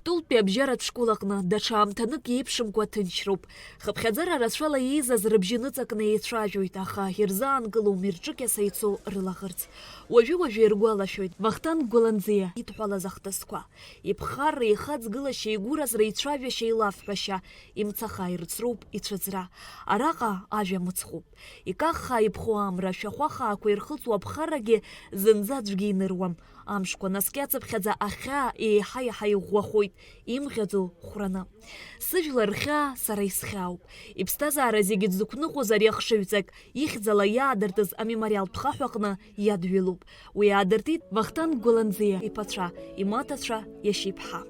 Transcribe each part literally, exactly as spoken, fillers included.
Тултәи абжьаратә школ аҟны даҽа аамҭанык еиԥшымкәа ҭынчроуп. Хыԥхьаӡара рацәала еизаз рыбжьы ныҵакны еицәажәоит, аха ирзаанкылом ирҿыкьаса ицо рылаӷырӡ. Уажәы-уажәы иргәалашәоит Вахтанг Гәланӡиа идҳәалаз ахҭысқәа. Иԥхарра, ихаҵгылашьа, игәыразра, ицәажәашьа, илафҳәашьа, имцаха ирыцроуп ицәыӡра. Араҟа ажәа мыцхәуп. Икаххаа иԥхоу амра, ашәахәа хаақәа ирхыҵуа аԥхаррагьы зынӡа аӡәгьы иныруам. Амшқәа наскьацыԥхьаӡа ахьаа еиҳа-еиҳа иӷәӷәахоит, имӷьаӡо хәраны. Сыжәлар рхьаа сара исхьаауп. Иԥсҭазаара зегьы дзықәныҟәоз ари ахшыҩҵак, ихьӡала иаадыртыз амемориалтә хаҳә аҟны иадҩылоуп. Уи аадыртит Вахтанг Гәланӡиа иԥацәа, имаҭацәа, иашьа иԥҳа.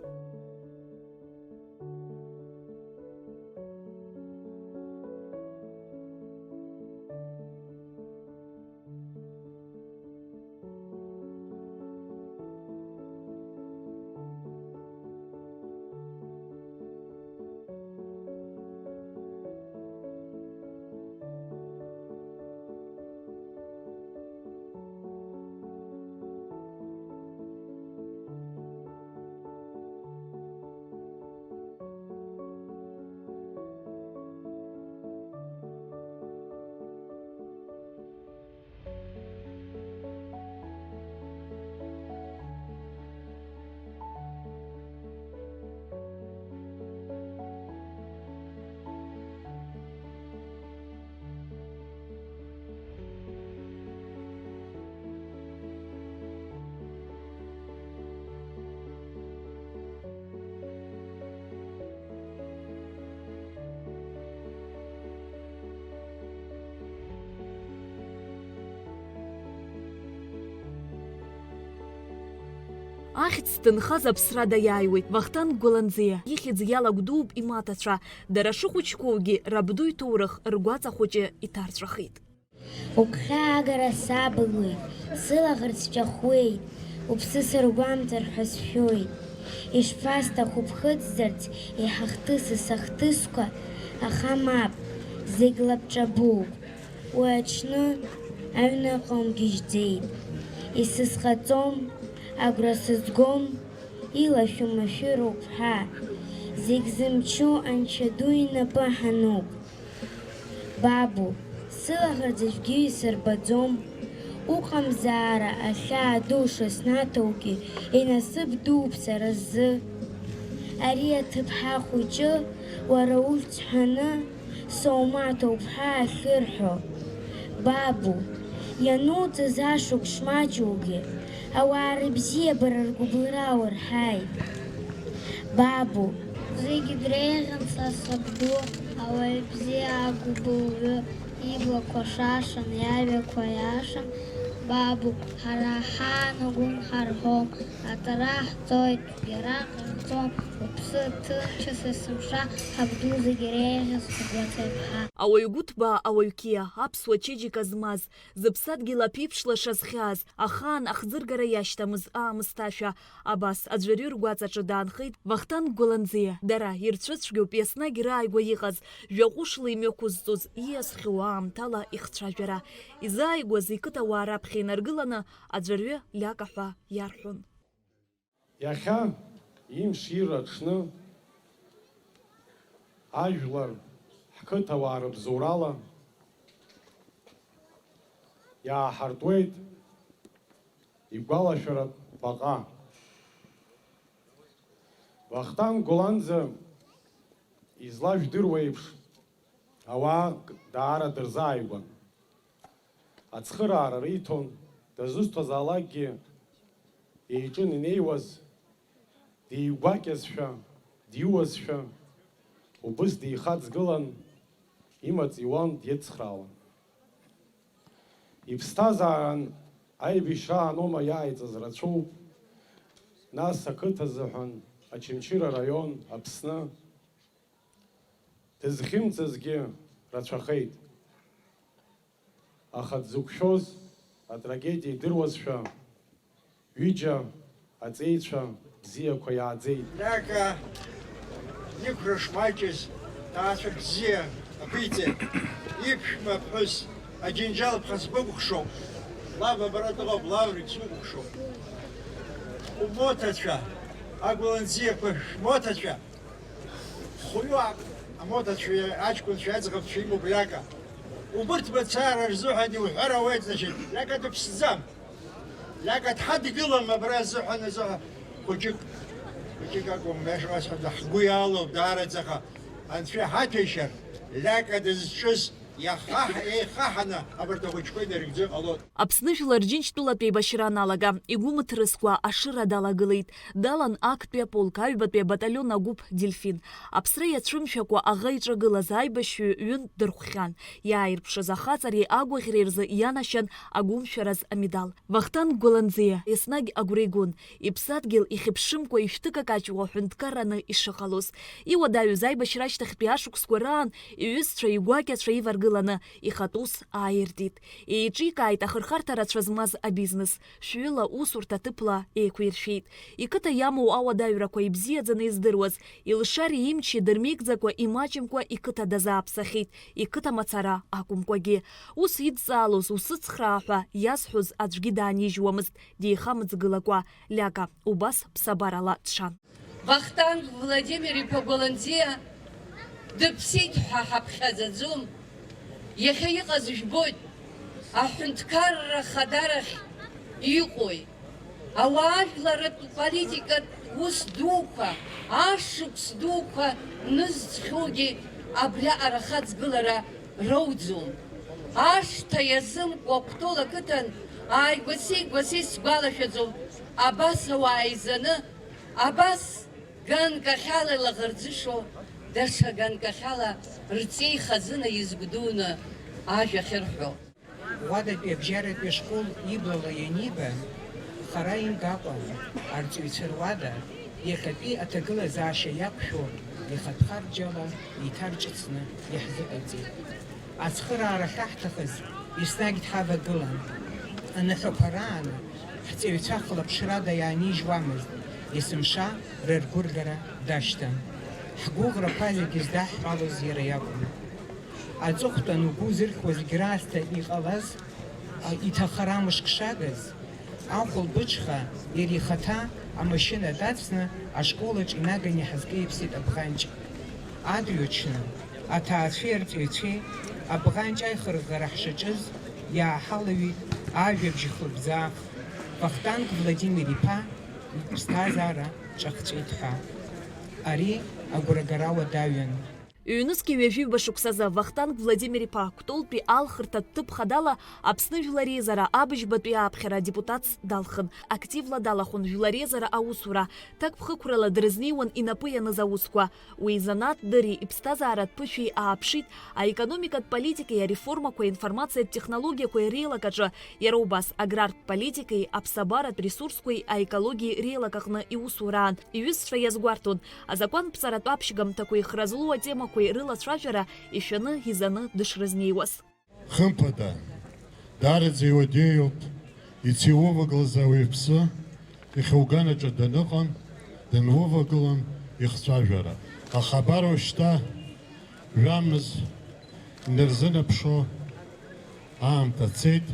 Ахьӡ зҭынхаз аԥсрада иааиуеит Вахтанг Гәланӡиа. Ихьӡ иалагәдууп имаҭацәа. Дара шыхәыҷқәоугьы рабду иҭоурых ргәаҵа хәыҷы иҭарҵәахит. Угәхьаагара сабылуеит, сылаӷырӡ ҷахуеит, уԥсы сыргәамҵыр ҳәа сшәоит. Ишԥасҭаху ԥхыӡзарц еиҳа хҭысыз сахҭысқәа, аха мап, зегь лабҿабоуп. Уи аҽны аҩныҟа умгьежьӡеит. Исызхаҵом, агәра сызгом, илашәу машәыроуп ҳәа. Зегь зымчу Анцәа ду инапы ҳануп. Бабу, сылаӷырӡ аӡәгьы исырбаӡом. Уҟамзаара ахьаа ду шыснаҭоугьы, инасыԥ дууп сара сзы. Ари аҭыԥҳа хәыҷы, уара ухьӡ ҳәаны, соумаҭоуп ҳәа ахьырҳәо. Бабу, иануҵаз ашықәс маҷугьы, ауаа рыбзиабара ргәыбылра уарҳаит. Бабу. Зегьы дреиӷьын са сабду, ауаҩ бзиа агәыбылҩы, иблақәа шашан, иажәақәа иашан. Бабу, ҳара ҳаан угәы нҳарҳәом, атәара ҳҵоит, иара ҟарҵом, уԥсы ҭынчыс есымша, ҳабду зегьы реиӷьыз ҳгәаҵаҩԥҳа. Ауаҩ гәыҭбаа, ауаҩ қьиа, аԥсуа чеиџьыка змаз, зыԥсадгьыл аԥеиԥшла шазхьааз, ахаан ахӡыргара иашьҭамыз аамысҭашәа, абас аӡәырҩы ргәаҵаҿы даанхеит Вахтанг Гәланӡиа. Дара ирцәыцәгьоуп еснагь рааигәа иҟаз, жәаҟәышла имҩақәызҵоз, ииасхьоу аамҭала ихцәажәара. Изааигәаз иқыҭауаа раԥхьа инаргыланы аӡәырҩы лиака ҳәа иарҳәон. Иахьа имшира аҽны ажәлар ҳқыҭауаа рыбзоурала иааҳартуеит игәалашәаратә баҟа. Вахтанг Гәланӡа излажәдыруа еиԥш, ауаа даара дырзааигәан. Ацхыраара риҭон, дызусҭазаалакгьы еиҿын инеиуаз, дигәакьазшәа, диуазшәа, убыс дихаҵгылан, имаҵ иуан, дицхраауан. Иԥсҭазааран аибашьра анома иааиҵаз рацәоуп, нас ақыҭа азыҳәан Очамчыра араион, Аԥсны, дызхьымӡазгьы рацәахеит. Аха дзықәшәоз атрагедиа идыруазшәа, ҩыџьа аҵеицәа бзиақәа иааӡеит. Лиака иқәра шмаҷыз ҭаацәа бзиа ақәиҵеит. Иԥшәма ԥҳәыс Аџьынџьал ԥҳа сбыкәхшоуп. Лаб абра дыҟоуп, Лаврик сукәыхшоуп. Умоҭацәа, Агәыланӡиақәа шәмоҭацәа, хәҩык амоҭацәеи аҷкәынцәеи аӡӷабцәеи имоуп Лиака. Убырҭ мацара рзыҳәан иуҳәар ауеит, значит, Лиака дыԥсӡам. Лиака дҳадгылам абра азыҳәан, азыҳәан хәыҷык, хәыҷык акәым, иашаҳәа ҳгәы иалоуп даараӡаха, Анцәа иҳаҭәеишьар, Лиака дызҿыз иахаҳ-, еихаҳаны абарҭ ахәыҷқәа инарыгӡо иҟалоит. Аԥсны Жәлар Џьынџьтәылатә еибашьра аналага, игәы мыҭрыскәа ашыра далагылеит. Далан актәи аполк аҩбатәи абаталион агәыԥ Дельфин. Аԥсра иацәымшәакәа аӷа иҿагылаз аибашьҩы ҩынтә дырхәхьан. Иааирԥшыз ахаҵареи агәаӷьреи рзы ианашьан агәымшәараз амедал. Вахтанг Гәаланӡиа еснагь агәра игон, иԥсадгьыл ихьыԥшымкәа ишәҭыкакаҷуа ҳәынҭқарраны ишыҟалоз. Иуадаҩыз аибашьра ашьҭахьтәи ашықәсқәа раан иҩызцәа, игәакьацәа иваргыланы, ихатә ус ааиртит. Еиҿикааит ахырхарҭа рацәа змаз абизнес, шәҩыла усурҭа ҭыԥла еиқәиршәеит. Иқыҭа иамоу ауадаҩрақәа ибзиаӡаны издыруаз, илшари имчи дырмеигӡакәа, имаҷымкәа иқыҭа дазааԥсахьеит, иқыҭа мацара акәымкәагьы. Ус идҵаалоз усыцхраа ҳәа иазҳәоз аӡәгьы даанижьуамызт, деихамыҵгылакәа, Лиака убас ԥсабарала дшан. Вахтанг Владимир-иԥа Гәаланӡиа дыԥсит ҳәа ҳаԥхьаӡаӡом. Иахьа иҟаз жәбоит, аҳәынҭқарра хадарахь иҟои, ауаажәларратә политикатә ус дуқәа, ашықәс дуқәа нызҵхьоугьы абриаҟара ахаҵгылара роуӡом. Ашҭа иазымкуа Кәтол ақыҭан ааигәа-сигәа сгәалашәаӡом, абас ауаа еизаны, абас ганкахьала илаӷырӡышо, даҽа ганкахьала рҵеи хазына изгәдуны ажәа ахьырҳәо. Уадатәи абжьаратәи ашкол иблала ианиба, хара имгакәан, арҵаҩцәа руада иахьатәи аҭагылазаашьа иақәшәо ихатә харџьала еиҭарҿыцны иаҳзыҟаиҵеит. Ацхыраара ахьаҳҭахыз еснагь дҳавагылан. Аныҳәақәа раан ҳҵаҩцәа хылаԥшрада иаанижьуамызт, есымша рыргәырӷьара дашьҭан. Ҳгәыӷрақәа зегьы здаҳҳәалоз иара иакәын. Аҵыхәтәан угәы узырхьуа зегь раасҭа иҟалаз, а, иҭахара мышк шагыз, ахәылбыҽха иара ихаҭа амашьына дацны ашколаҿ инаганы иҳазкеиԥсеит абӷанҷ. Адырҩаҽны аҭаацәеи арҵаҩцәеи абӷанҷ аихырӷӷара ҳшаҿыз иааҳалаҩит ажәабжь хлыбзаах, Вахтанг Владимир-иԥа иԥсҭазаара ҿахҵәеит ҳәа. Ари агәрагара уадаҩын. Ҩнызқьи ҩажәи ҩба шықәсазы Вахтанг Владимир-иԥа Кәтолтәи алхырҭатә ҭыԥ хадала Аԥсны Жәлар Реизара абыжьбатәи ааԥхьара адепутатс далхын. Активла далахәын Жәлар Реизара аусура, ҭакԥхықәрала дрызнеиуан инапы ианыз аусқәа. Уи изанааҭ дыри иԥсҭазааратә ԥышәеи ааԥшит, аекономикатә политикеи ареформақәеи аинформациатә технологиақәеи реилак аҿы, иара убас аграртә политикеи аԥсабаратә ресурсқәеи аекологиеи реилак аҟны иусураан иҩызцәа иазгәарҭон, азакәанԥҵаратә аԥшьгамҭақәеи хра злоу атемақәеи рылацәажәара ишәаны, изаны дышрызнеиуаз. Хымԥада, даараӡа иуадаҩуп, ицеиувагылаз ауаҩԥсы ихьуганаҿы даныҟам, данувагылам ихцәажәара. Аха абар уажәшьҭа жәамз инарзынаԥшуа аамҭа цеит,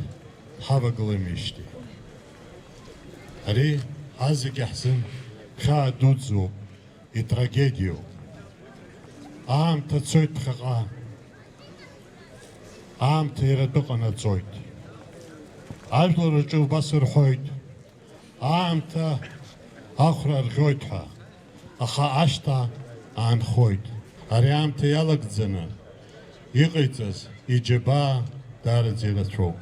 ҳавагылеижьҭеи. Ари ҳазегьы ҳзын хьаа дуӡӡоуп, итрагедиоуп. Аамҭа цоит ԥхьаҟа. Аамҭа иара атәы ҟанаҵоит. Ажәлар рҿы убас рҳәоит, аамҭа ахәра арӷьоит ҳәа, аха ашҭа аанхоит. Ари аамҭа иалагӡаны иҟаиҵаз иџьабаа даараӡа ирацәоуп.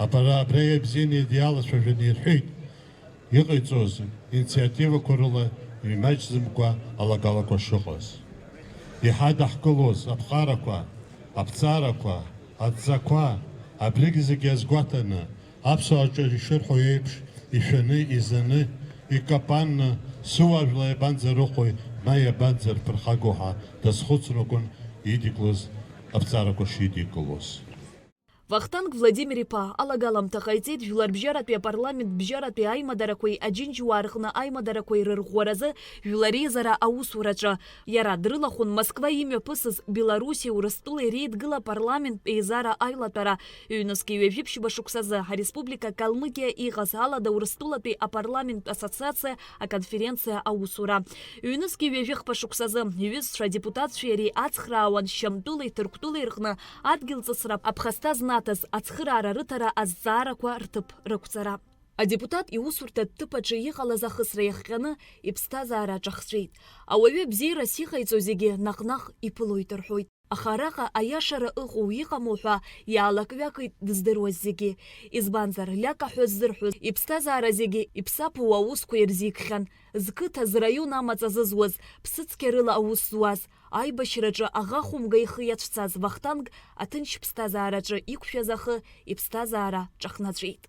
Абра, абра иабзианы иалацәажәаны ирҳәеит, иҟаиҵоз инициативақәа рыла имаҷӡамкәа алагалақәа шыҟаз. Иҳадаҳкылоз аԥҟарақәа, аԥҵарақәа, адҵақәа, абригь зегь иазгәаҭаны, аԥсуааҿы ишырҳәо еиԥш, ишәаны, изаны, икапанны, сыуаажәлар иабанӡарыхәои, ма иабанӡарԥырхагоу ҳәа дазхәыцракәын идикылоз аԥҵарақәа шидикылоз. Вахтанг Владимир-иԥа алагаламҭа ҟаиҵеит жәларбжьаратәи апарламент бжьаратәи аимадарақәеи аџьынџьуаа рҟны аимадарақәеи рырӷәӷәаразы Жәлар реизара аусураҿы. Иара дрылахәын Москва имҩаԥысыз Белоруссиеи Урыстәылеи реидгыла парламенттә еизара аилатәара. Ҩнызқьи ҩажәи ԥшьба шықәсазы ареспублика Калмыкиа иҟаз Алада Урыстәылатәи апарламенттә ассоциациа аконференциа аусура. Ҩнызқьи ҩажәи хԥа шықәсазы иҩызцәа адепутатцәеи иареи ацхраауан Шьамтәылеи Ҭырқәтәылеи рҟны адгьылҵысра аԥхасҭа знаҭаз ацхыраара рыҭара азҵаарақәа рҭыԥ рықәҵара. Адепутат иусурҭа ҭыԥ аҿы иҟалаз ахысра иахҟьаны иԥсҭазаара аҿахҵәеит. Ауаҩы абзиарас иҟаиҵо зегьы наҟ-наҟ иԥылоит рҳәоит. Аха араҟа аиашара ыҟоу иҟаму ҳәа иаалак-ҩакит дыздыруаз зегьы. Избанзар, Лиака ҳәа ззырҳәоз иԥсҭазаара зегьы иԥсаԥу аусқәа ирзикхьан. Зқыҭа, зраион амаҵ азызуаз, ԥсыцқьа рыла аус зуаз, аибашьраҿы аӷа хәымга ихы иацәцаз Вахтанг аҭынч ԥсҭазаараҿы иқәшәаз ахы иԥсҭазаара ҿахнаҵәеит.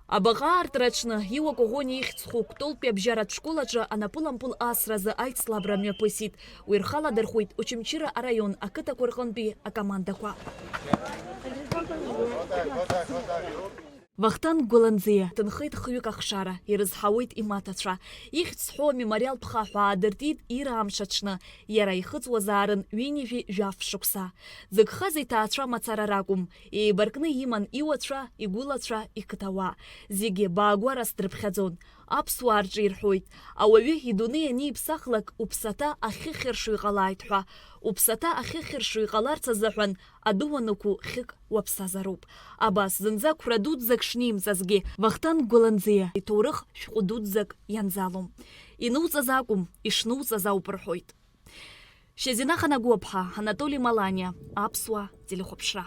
Абаҟа аартра аҽны Иуа Коӷониа ихьӡ зху Кәтолтәи абжьаратә школ аҿы анапылампыл асразы аицлабра мҩаԥысит. Уи рхаладырхәит Очамчыра араион ақыҭақәа рҟынтәи акомандақәа. Вахтанг Гәаланӡиа дынхеит хҩык ахшара, ирызҳауеит имаҭацәа. Ихьӡ зҳәо амемориалтә хаҳә аадыртит ира амш аҽны, иара ихыҵуазаарын ҩынҩажәи жәаф шықәса. Дзыгхаз иҭаацәа мацара ракәым, еибаркны иман иуацәа, игәылацәа, иқыҭауаа. Зегьы баагәарас дрыԥхьаӡон. Аԥсуаа рҿы ирҳәоит, ауаҩы идунеи аниԥсахлак, уԥсаҭа ахьыхьыршо иҟалааит ҳәа. Уԥсаҭа ахьыхьыршо иҟаларц азыҳәан адәы уанықәу хьык уаԥсазароуп. Абас, зынӡа қәра дуӡӡак шнимҵазгьы, Вахтанг Гәаланӡиа иҭоурых шәҟәы дуӡӡак ианӡалом. Инуҵаз акәым, ишнуҵаз ауп рҳәоит. Шьазина Ханагәыаԥҳа, Анатоли Маланиа, Аԥсуа телехәаԥшра.